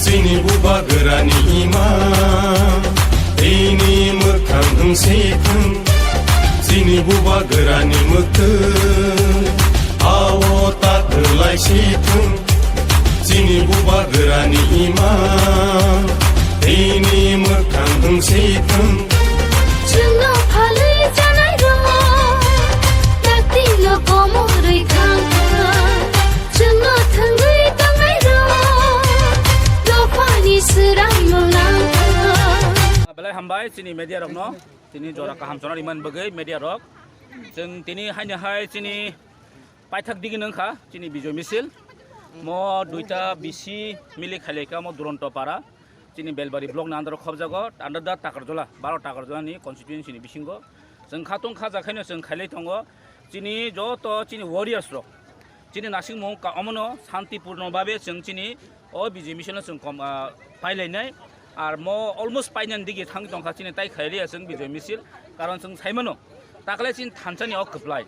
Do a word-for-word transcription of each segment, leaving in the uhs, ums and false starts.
Chini bubagrani ima, tini mwkhang wngsi thung. Chini bubagrani mwktwi, ao ta kwlai si thung. Chini bubagrani ima, tini mwkhang wngsi thung. Chwngno phalwi chanai rok, taktino komorwi thang thang. Chwngno thwngwi tongnai rok, dophani swrangno nang thang. Belai hambai chini media rokno, chini jora kaham chana rimani bagwi media rok. Chwng tini haino hai chini paithak digi nangkha chini Bijoy Misil. Mo duita bisi mili khailaikha mo Duronto Para. Chini Belbari block ni under o khobjago, under da Takarjola, baro Takarjola ni constituency ni bisingo. Chwng khatung khajakhaino chwng khailai tongo. Chini joto chini warriors rok. Chini nasikmung ka omono santipurno babe chwng chini o Bijoy Misil no chwng kom, ah, pailainai. Ar mo almost painani digi thang tongkha chini tai khailiya chwng Bijoy Misil. Karon chwng saimano. Taklai chini thansa ni o kwplai.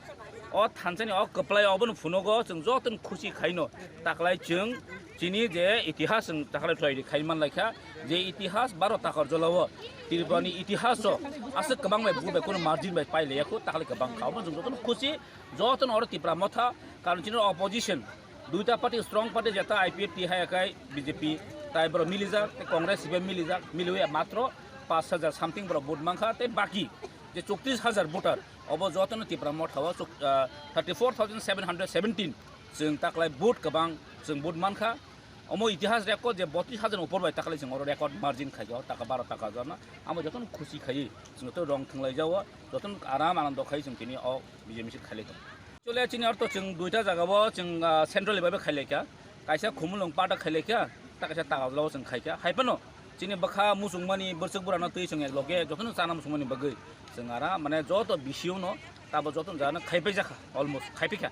O thansa ni o kwplai obono phunugo chwng joto ni khusi khaino. Taklai chwng chini je itihas chwng taklai thwlai ri khai man laikha. Je itihas baro Takarjola o Tripura ni itihas o aswk kwbang bai bu bai kuno margin bai pai leya khu taklai kwbang kha. Obo chwng joto ni khusi joto no oro Tipra Motha karon chini opposition duita party strong party jeta I P F T hai akai B J P tai boro milijak tei Congress sibai milijak miliwi matro pash hajar something boro vote mankha tei baki je chuktis hajar voter obo jotono Tipra Motha o chuk-, ah, thirty four thousand seven hundred seventeen chwng taklai vote kwbang chwng vote mankha. Omo itihas record je botris hajar upor bai taklai chwng oro record margin khaikha o taka baro taka jona. Amo jotono khusi khaiwi chwng joto rong thwnglai jao, jotono aram anando khai chwng tini o B J P misil khailai tongo. Chole chini orto chwng duita jaga o chwng, ah, central level bai khailai kha. Kaisa Khumulwng pata khailai kha, ta kaisa Takarjala o chwng khai kha. Hai phano chini bwkha muchungmani bwswk burano twi chwng ek loge jotono chana muchungmani bagwi chwng ara mane joto B C O no tabo joto jana khai pai jakha, almost khai pai kha.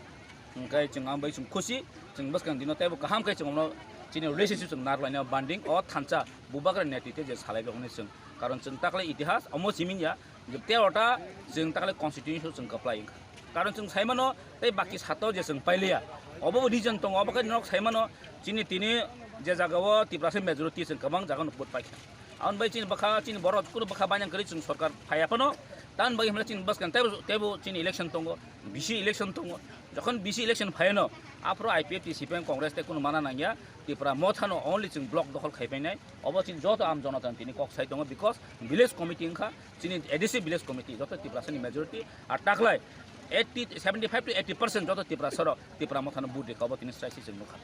Hwnkhe chwng ang bai chwng khusi, chwng bwskang dino teibo kaham khe chwng omno chini relationship chwng narwkhlaina banding o thansa bubagra netwi tei je salai bai hwnwi chwng. Karon chwng taklai itihas omo simi ya, je terota chwng taklai constitution chwng kwplai wngkha. Karon chwng saimano tei baki sato je chwng pailiya. Obo bo reason tongo, obo khe norok saimano chini tini je jagao Tiprasa majority chwng kwbang jagao vote paikha. Aboni bai chini bwkha, chini borok kunu bwkha bainang kwrwi chwng sorkar phaiya phano. Tamoni bagwi hwnle chini bwskang teibo, teibo chini election tongo, B C election tongo. Jokhon B C election phaiyano, aphuru I P F T, C P M, Congress tei kunu mana nangya. Tipra Motha no only chwng block dokhol khai painai. Obo chini joto am jonathan tini kok sai tongo, because village committee wngkha, chini A D C village committee, joto Tiprasa ni majority, ar taklai eighty, seventy five to eighty percent joto Tiprasa rok Tipra Motha no vote rikha, obo tini strai si chwng nukha.